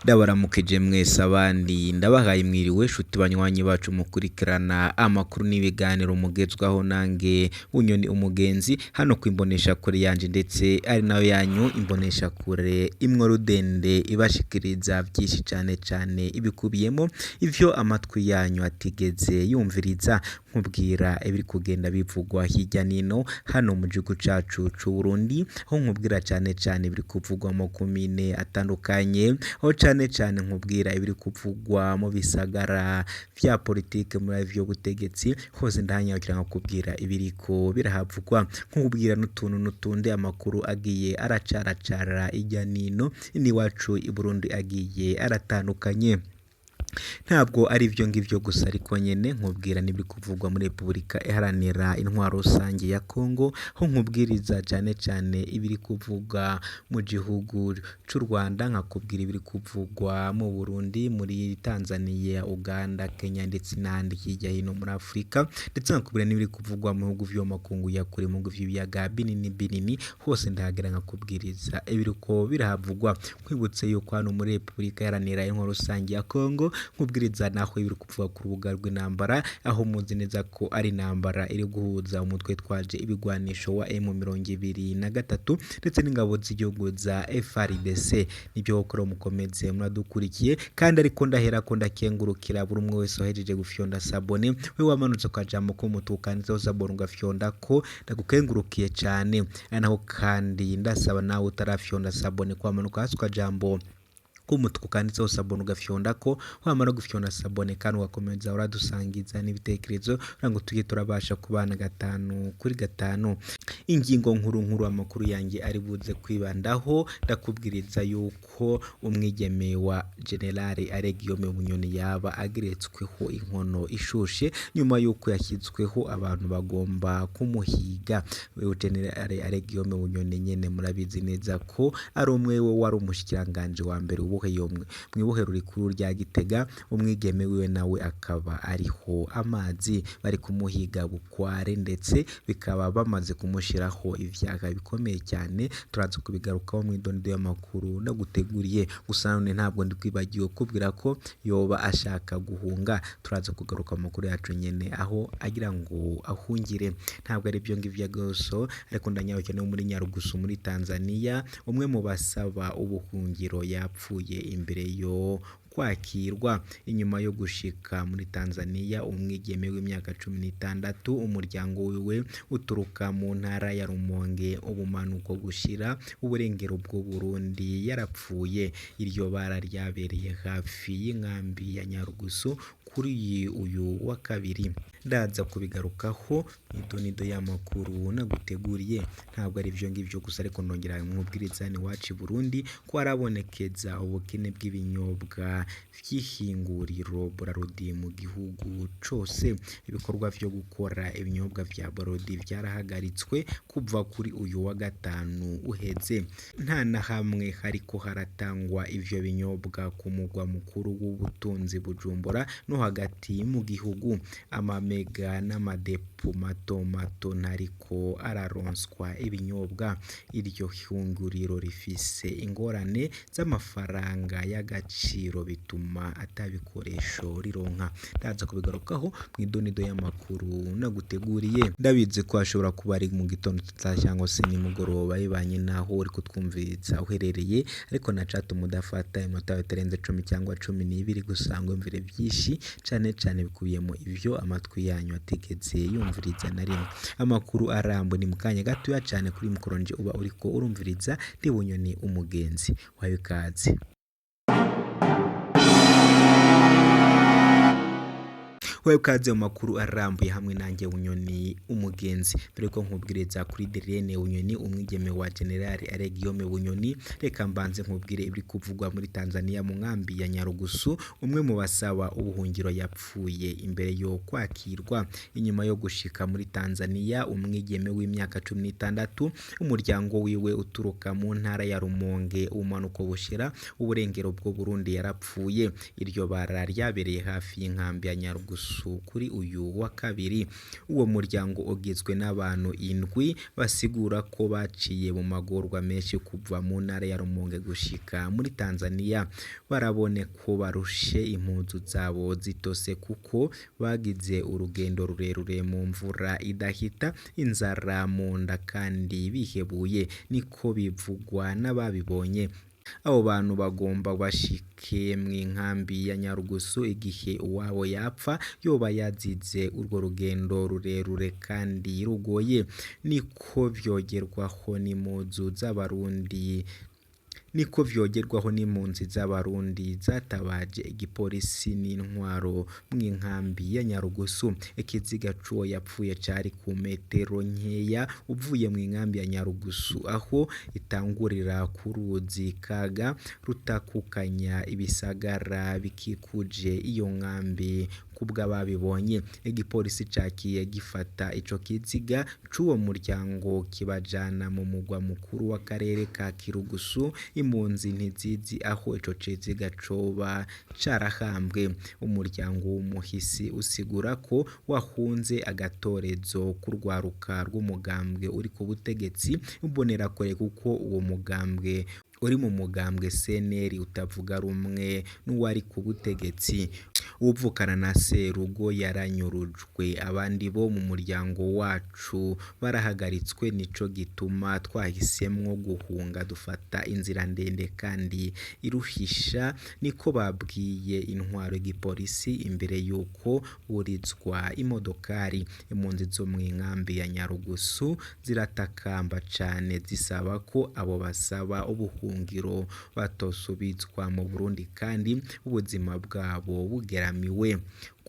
Ndabaramukije mwese abandi ndabahaye mwiriwe shuti banywanyi bacu mukurikirana amakuru n'ibiganiro mugezwaho nange Bunyoni umugenzi hano ku imboneshakure yanje ndetse ari nayo yanyu imboneshakure imwe rudende ibashikiriza vyinshi cane cane ibikubiyemo ivyo amatwi yanyu atigeze yumviriza nkubwira ibiri kugenda bivugwa hirya nino hano mu gihugu cacu c'Uburundi aho nkubwira cane cane ibiri kuvugwa mu komine atandukanye aho cane cane nkubwira ibiri kuvugwa mu bisagara vya politike muri vy'ubutegetsi hose ndahanyarukira nkakubwira ibiriko birahavugwa nkubwira n'utuntu n'utundi amakuru agiye aracaracara hirya nino n'iwacu i Burundi agiye aratandukanye. Ntabwo ari ivyo ngivyo gusa ariko nyene nkubwira n'ibiri kuvugwa muri Repubulika Iharanira Intwaro Rusange ya Kongo aho nkubwiriza cane cane ibiri kuvugwa mu gihugu c'u Rwanda nkakubwira ibiri kuvugwa mu Burundi muri Tanzania, Uganda, Kenya ndetse n'ahandi hirya hino muri Afurika ndetse nkakubwira n'ibiri kuvugwa mu bihugu vyo mu makungu ya kure mu bihugu vy'ibiyaga binini binini hose ndahagera nkakubwiriza ibiriko birahavugwa nkwibutse yuko hano muri Repubulika Iharanira Intwaro Rusange ya Kongo nkubwiriza naho ibiri kuvugwa ku rubuga rw'intambara aho muzi neza ko ari intambara iri guhuza umutwe twaje ibigwanisho wa M23 ndetse n'ingabo z'igihugu za FARDC nibyo gukora mukomeze muradukurikiye kandi ariko ndahera ko ndakengurukira buri umwe wese wahejeje gufyonda sabone we wamanutse ukajambo k'umutuku kanditseho sabone ugafyonda ko ndagukengurukiye cane ari naho kandi ndasaba nawe utarafyonda sabone kwamanuka hasi ukajambo k'umutuku kanditseho sabone ugafyonda ko wamara gufyonda sabone kandi ugakomeza uradusangiza n'ibitekerezo kugira ngo tujye turabasha kubana gatanu kuri gatanu. Ingingo nkuru nkuru amakuru yanjye ari buze kwibandaho ndakubwiriza yuko umwigeme wa General Aregiyome Bunyoni yaba ageretsweho inkono ishushe nyuma yuko yashyizweho abantu bagomba kumuhiga. General Aregiyome Bunyoni nyene murabizi neza ko ari umwe we wari umushikiranganje wa mbere ubuheyomwe mw'ibohero rikuru rya Gitega umwigeme wiwe nawe akaba ariho amazi bari kumuhiga bukware ndetse bikaba bamaze kumushiraho ivyaha bikomeye cyane turaza kubigarukaho mw'idonido y'amakuru naguteguriye gusa none ntabwo ndi kwibagiwe kubwira ko yoba ashaka guhunga turaza kugaruka mu makuru yacu nyene aho agira ngo ahungire ntabwo ari byo ngivyo gusa ariko ndanyarukira no muri Nyarugusu muri Tanzania umwe mu basaba ubuhungiro yapfuye imbere yo kwakirwa inyuma yo gushika muri Tanzania umwigeme w'imyaka 16 umuryango wiwe uturuka mu ntara ya Rumonge ubumanuko gushira uburengero bw'u Burundi yarapfuye. Iryo bara ryabereye hafi y'inkambi ya Nyarugusu kuri uyu wa kabiri. Ndaza kubigarukaho idonido y'amakuru naguteguriye ntabwo ari byo ngivyo gusa ariko ndongera nkubwiriza iwacu i Burundi ko harabonekeza ubukene bw'ibinyobwa vy'ihinguriro Brarudi mu gihugu cose. Ibikorwa vyo gukora ibinyobwa vya Brarudi vyarahagaritswe kuva kuri uyu wa gatanu uheze. Nta na hamwe hariko haratangwa ivyo binyobwa ku mugwa mukuru w'ubutunzi Bujumbura no hagati mu gihugu. Amamega n'amadepo mato mato ntariko araronswa ibinyobwa. Iryo hinguriro rifise ingorane z'amafaranga y'agaciro bituma atabikoresho rironka. Ndaza kubigarukaho mw'idonido y'amakuru naguteguriye. Ndabizi ko hashobora kuba ari mu gitondo cyangwa se nimugoroba bivanye n'aho uri kutwumviriza uherereye ariko nacatuma udafata iminota itarenze 10 cyangwa 12 gusa ngo wumvire vyinshi cane cane bikubiyemo ivyo amatwi yanyu atigeze yumviriza na rimwe. Amakuru arambuye ni mu kanya gatoya cane kuri mikoro nje uba uriko urumviriza ndi Bunyoni umugenzi wawe ikaze. Wewe ukaze mu makuru arambuye hamwe nanjye Bunyoni umugenzi dore ko nkubwiriza kuri Direne Bunyoni umwigeme wa General Aregiyome Bunyoni. Reka mbanze nkubwire ibiri kuvugwa muri Tanzania mu nkambi ya Nyarugusu umwe mu basaba ubuhungiro yapfuye imbere yo kwakirwa. Inyuma yo gushika muri Tanzania umwigeme w'imyaka 16 umuryango wiwe uturuka mu ntara ya Rumonge ubumanuko bushira uburengero bw'u Burundi yarapfuye. Iryo bara ryabereye hafi y'inkambi ya Nyarugusu Nyarugusu kuri uyu wa kabiri. Uwo muryango ugizwe n'abantu indwi basigura ko baciye mu magorwa menshi kuva mu ntara ya Rumonge gushika muri Tanzania. Barabone ko barushe, impuzu zabo zitose kuko bagize urugendo rurerure mu mvura idahita, inzara mu nda kandi bihebuye, niko bivugwa n'ababibonye. Abo bantu bagomba bashike mw'inkambi ya Nyarugusu igihe uwabo yapfa yoba yazize urwo rugendo rurerure kandi rugoye, niko vyogerwaho n'impuzu z'abarundi niko vyogerwaho n'impunzi z'abarundi zatabaje igipolisi n'intwaro mw'inkambi ya Nyarugusu. Ikiziga c'uwo yapfuye cari ku metero nkeya uvuye mw'inkambi ya Nyarugusu aho itangurira ku ruzi Kaga rutakukanya ibisagara bikikuje iyo nkambi. Kubw'ababibonye, igipolisi caciye gifata ico kiziga c'uwo muryango kibajana mu mugwa mukuru w'akarere ka Kirugusu. Impunzi ntizizi aho ico kiziga coba carahambwe. Umuryango w'umuhisi usigura ko wahunze agatorezo k'urwaruka rw'umugambwe uri ku butegetsi Imbonerakure, kuko uwo mugambwe uri mu mugambwe CNL utavuga rumwe n'uwari ku butegetsi. Uwuvukana na Serugo yaranyurujwe, abandi bo mu muryango wacu barahagaritswe, nico gituma twahisemwo guhunga dufata inzira ndende kandi iruhisha, niko babwiye intwaro y'igipolisi imbere yuko burizwa imodokari. Impunzi zo mw'inkambi ya Nyarugusu ziratakamba cane zisaba ko abo basaba ubuhungiro batosubizwa mu Burundi kandi ubuzima bwabo bugeramiwe.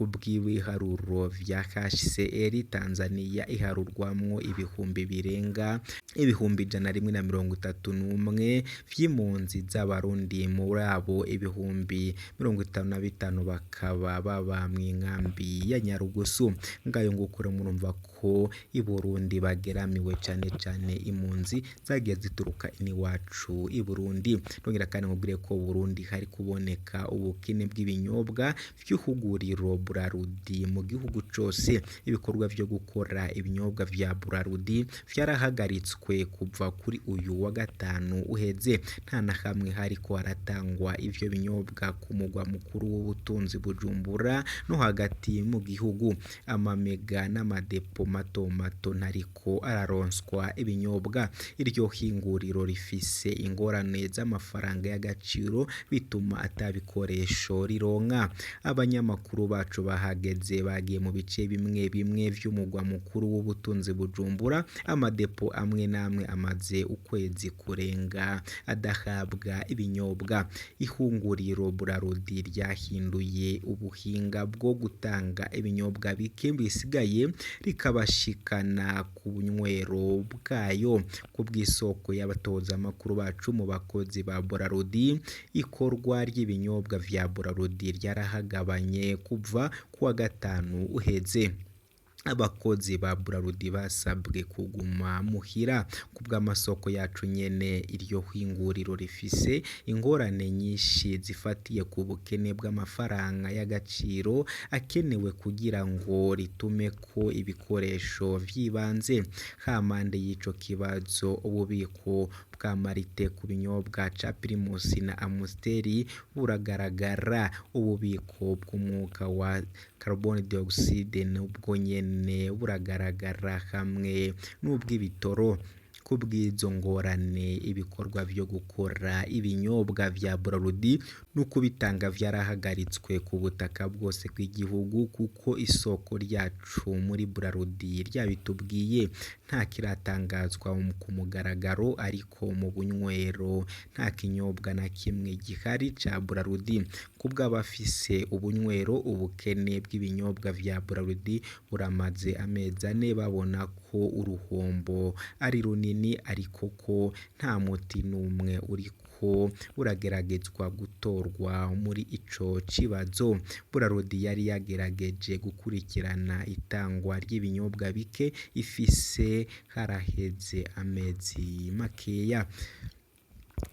Kubw'ibiharuro vya HCR, Tanzania iharurwamwo ibihumbi birenga 131,000 vy'impunzi z'abarundi, muri abo 55,000 bakaba baba mw'inkambi ya Nyarugusu. Ngayo nguko rero murumva ko i Burundi bageramiwe cane cane impunzi zagiye zituruka iniwacu i Burundi. Nongera kandi nkubwire ko Burundi hari kuboneka ubukene bw'ibinyobwa vy'ihuguriro Brarudi mu gihugu cose. Ibikorwa vyo gukora ibinyobwa vya Brarudi vyarahagaritswe kuva kuri uyu wa gatanu uheze. Nta na hamwe hariko haratangwa ivyo binyobwa ku mugwa mukuru w'ubutunzi Bujumbura no hagati mu gihugu. Amamega n'amadepo mato mato ntariko araronswa ibinyobwa. Iryo hinguriro rifise ingorane z'amafaranga y'agaciro bituma ata bikoresho rironka. Abanyamakuru bacu bahageze bagiye mu bice bimwe bimwe vy'umugwa mukuru w'ubutunzi Bujumbura. Amadepo amwe n'amwe amaze ukwezi kurenga adahabwa ibinyobwa. Ihunguriro Brarudi ryahinduye ubuhinga bwo gutanga ibinyobwa bike bisigaye rikabashikana ku bunywero bwayo. Kubw'isoko y'abatozamakuru bacu mu bakozi ba Brarudi, ikorwa ry'ibinyobwa vya Brarudi ryarahagabanye kuva kuwa gatanu uheze. Abakozi ba Brarudi basabwe kuguma muhira. Kubw'amasoko yacu nyene, iryo hinguriro rifise ingorane nyinshi zifatiye ku bukene bw'amafaranga y'agaciro akenewe kugira ngo ritumeko ibikoresho vy'ibanze. Hampande y'ico kibazo, ububiko bwa marite ku binyobwa ca Primus na Amstel buragaragara. Ububiko bw'umwuka wa carbone dioxide nubwo nyene buragaragara hamwe n'ubw'ibitoro. Kubw'izo ngorane, ibikorwa vyo gukora ibinyobwa vya Brarudi no kubitanga vyarahagaritswe ku butaka bwose bw'igihugu, kuko isoko ryacu muri Brarudi ryabitubwiye. Nta kiratangazwa ku mugaragaro, ariko mu bunywero nta kinyobwa na kimwe gihari ca Brarudi. Kubw'abafise ubunywero, ubukene bw'ibinyobwa vya Brarudi buramaze amezi ane, babona ko uruhombo ari runini ariko ko nta muti n'umwe uriko urageragezwa gutorwa muri ico kibazo. Brarudi yari yagerageje gukurikirana itangwa ry'ibinyobwa bike ifise haraheze amezi makeya.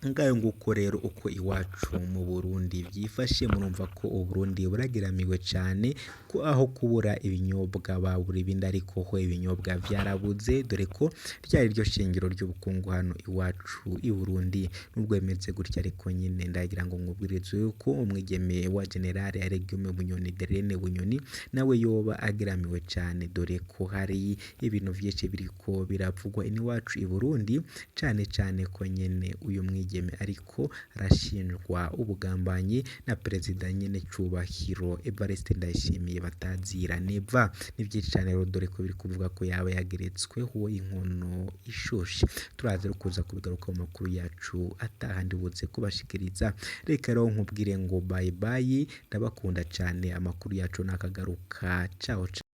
Ngayo nguko rero uko iwacu mu Burundi vyifashe, murumva ko Uburundi burageramiwe cane, ko aho kubura ibinyobwa babura ibindi, ariko ho ibinyobwa vyarabuze, dore ko ryari ryo shingiro ry'ubukungu hano iwacu i Burundi. Nubwo bimeze gutya ariko nyine ndagira ngo nkubwirize yuko umwigeme wa General Aregume Bunyoni, Derene Bunyoni, nawe yoba ageramiwe cane, dore ko hari ibintu vyinshi biriko biravugwa iwacu i Burundi, cane cane ko nyene uyu mwigeme ariko arashinjwa ubugambanyi na perezida nyene Cubahiro Evariste Ndayishimiye batazira neva. Ni vyinshi cane rero, dore ko biri kuvuga ko yaba yageretsweho inkono ishushe. Turaza kuza kubigaruka mu makuru yacu atahandi buze kubashikiriza. Reka rero nkubwire ngo bye bye, ndabakunda cane, amakuru yacu nakagaruka. Ciao ciao.